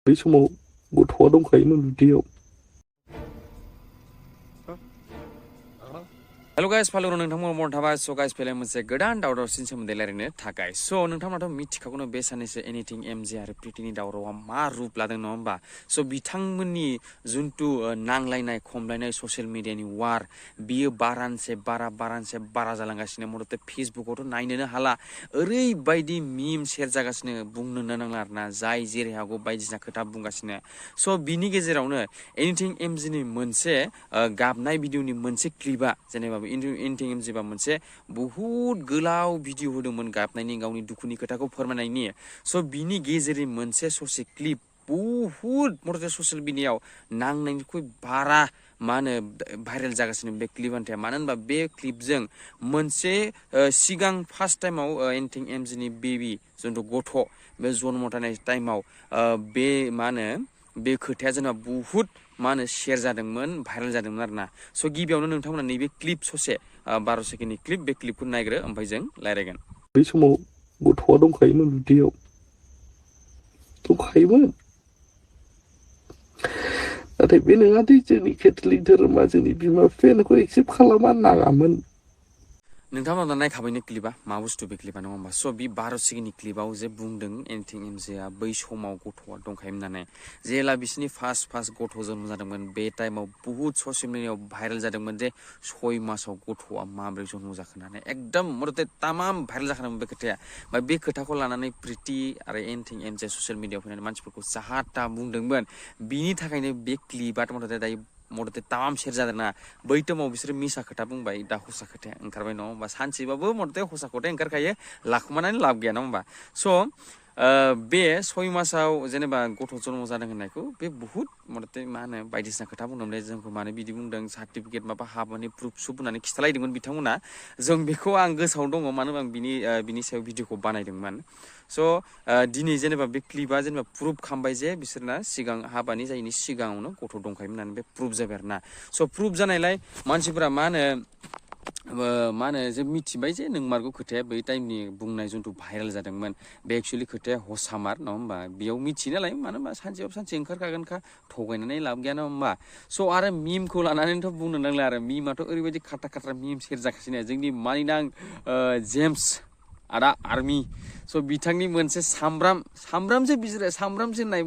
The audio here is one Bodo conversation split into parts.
बै समाव गथ'आ दंखायोमोन उदैयाव। Hello guys, follow नोंथांमोन मरन थाबाय so guys फैलाय मोनसे गोदान दावरावसिन सोमोन्दै रायलायनो थाखाय so नोंथांमोनाथ' मिथिखागौनो बे साननैसो एनिथिं एमजे आरो प्रिटिनि दावरावआ मा रुप लादों नङा होमबा so बिथांमोननि जुनतु नांलायनाय खमलायनाय ससियेल मिडियानि वार बियो बारानिफ्राय बारा जालांगासिनो मथते फेसबुकआवथ' नायनोनो हाला ओरैबायदि मिम शेयार जागासिनो बुंनोनो नांला आरोना जाय जेरै हागौ बायदिसिना खोथा बुंगासिनो so बिनि गेजेरावनो एनिथिं एमजेनि मोनसे गाबनाय भिडिअनि मोनसे क्लिपआ जेनेबा एनिथिं एमजेबा मोनसे बहुत गोलाव भिडिअ होदोंमोन गाबनायनि गावनि दुखुनि खोथाखौ फोरमायनायनि स' बिनि गेजेरनि मोनसे ससे क्लिप बहुत मथते ससियेल मिडियायाव नांनायनिख्रुइ बारा मा होनो भाइरेल जागासिनो बे क्लिप आन्थाया मानो होनबा बे क्लिपजों मोनसे सिगां फार्स्ट टाइमाव एनिथिं एमजेनि बेबि जुन्थु गथ' बे जन्म जानाय टाइमाव बे मा होनो बे खोथाया जोंना बहुत मा होनो शेयार जादोंमोन भाइरेल जादोंमोन आरोना स' गिबियावनो नोंथांमोना नैबे क्लिप ससे 12 सेकेन्डनि क्लिप बे क्लिपखौ नायग्रो ओमफ्राय जों रायलायगोन। बै समाव गथ'आ दंखायोमोन उदैयाव दंखायोमोन नाथाय बे नङा दि जोंनि केथलिक धोरोमा जोंनि बिमा बिफाया नोंखौ एक्सेप्ट खालामा नाङामोन। नोंथांमोना नायखाबायनो क्लिपआ मा बुस्थु बे क्लिपआ नङा होमबा स' बे 12 सेकेन्डनि क्लिपआव जे बुंदों एनिथिं एमजेआ बै समाव गथ'आ दंखायोमोन होननानै जेला बिसिनि फार्स्ट गथ' जोनोम जादोंमोन बे टाइमाव बहुत ससियेल मिडियायाव भाइरेल जादोंमोन जे 6 मासाव गथ'आ माब्रै जन्म जाखो होननानै एकदम मथते तामाम भाइरेल जाखादोंमोन बे खोथाया ओमफ्राय बे खोथाखौ लानानै प्रिति आरो एनिथिं एमजे ससियेल मिडियायाव फैनानै मानसिफोरखौ जाहा था बुंदोंमोन बिनि थाखायनो बे क्लिपआ मथते दायो मथते तामाम शेयार जादोंना बै टाइमाव बिसोरो मिसा खोथा बुंबाय दा हसा खोथाया ओंखारबाय नङा होमबा सानसेबाबो मथते हसा खोथाया ओंखारखायो लाखुमानानै लाब गैया नङा होमबा स' बे 6 मासाव जेनेबा गथ' जन्म जादों होननायखौ बे बहुत मथते मा होनो बायदिसिना खोथा बुंदोंमोन जोंखौ मानो बिदि बुंदों सार्टिफिकेट माबा हाबानि प्रुफ सुफ होननानै खिथालायदोंमोन बिथांमोना जों बेखौ आं गोसोआव दङ मानो होनबा आं बिनि सायाव भिडिअखौ बानायदोंमोन स' दिनै जेनेबा बे क्लिपआ जेनेबा प्रुफ खालामबाय जे बिसोरना सिगां हाबानि जायैनि सिगाङावनो गथ' दंखायोमोन होननानै बे प्रुफ जाबाय आरोना स' प्रुफ जानायलाय मानसिफोरा मा होनो जे मिथिबाय जे नोंमारगौ खोथाया बै टाइमनि बुंनाय जुन्थु भाइरेल जादोंमोन बे एक्सुवेलि खोथाया हसामार नङा होमबा बेयाव मिथियो नालाय मानो होनबा सानसेयाव सानसे ओंखारखागोनखा थगायनानै लाब गैया नङा होमबा स' आरो मिमखौ लानानैथ' बुंनो नांला आरो मिमाथ' ओरैबायदि खाट्रा मिम शेयार जागासिनो जोंनि मानिनां जेम्स आदा आर्मि स' बिथांनि मोनसे सामब्रामसो बिजिरो सामब्रामसो होननाय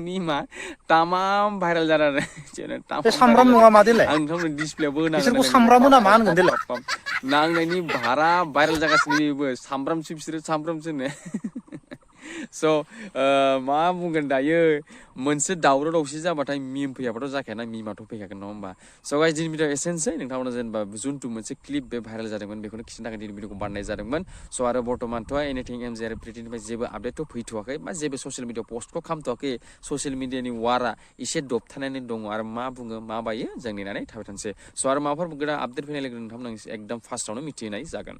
मिमा तामाम भाइरेल जादों आरो तामाम सामब्राम भाइरेल नङा मा जादों देलाय आं नोंथांमोन डिसप्लेयावबो होनो हागोन बिसोरखौ सामब्राम होना मा होनगोन देलाय नांनायनि भारा भाइरेल जागासिनो बेबो सामब्रामसो बिसोरो सामब्रामसो होनो स' मा बुंगोन दायो मोनसे दावराव दावसि जाबाथाय मिम फैयाबाथ' जाखायाना मिमाथ' फैखागोन नङा होमबा स' गाइस दिनै भिडिअ एसेनोसै नोंथांमोना जेनेबा जुन्थु मोनसे क्लिप बे भाइरेल जादोंमोन बेखौनो खिन्थानो थाखाय दिनै भिडिअखौ बानायनाय जादोंमोन स' आरो बर्थमानथ' एनिथिं एमजे आरो प्रिटिनिफ्राय जेबो आपडेटथ' फैथ'वाखै बा जेबो ससियेल मिडियायाव पस्टखौ खालामथ'वाखै ससियेल मिडियानि वारआ एसे दबथायनानै दङ आरो मा बुङो मा बायो जों नेनानै थाबाय थानोसै स' आरो माबाफोर गोदान आपडेट फैनाय लोगो नोंथांमोन एकदम फार्स्टआवनो मिथिहोनाय जागोन।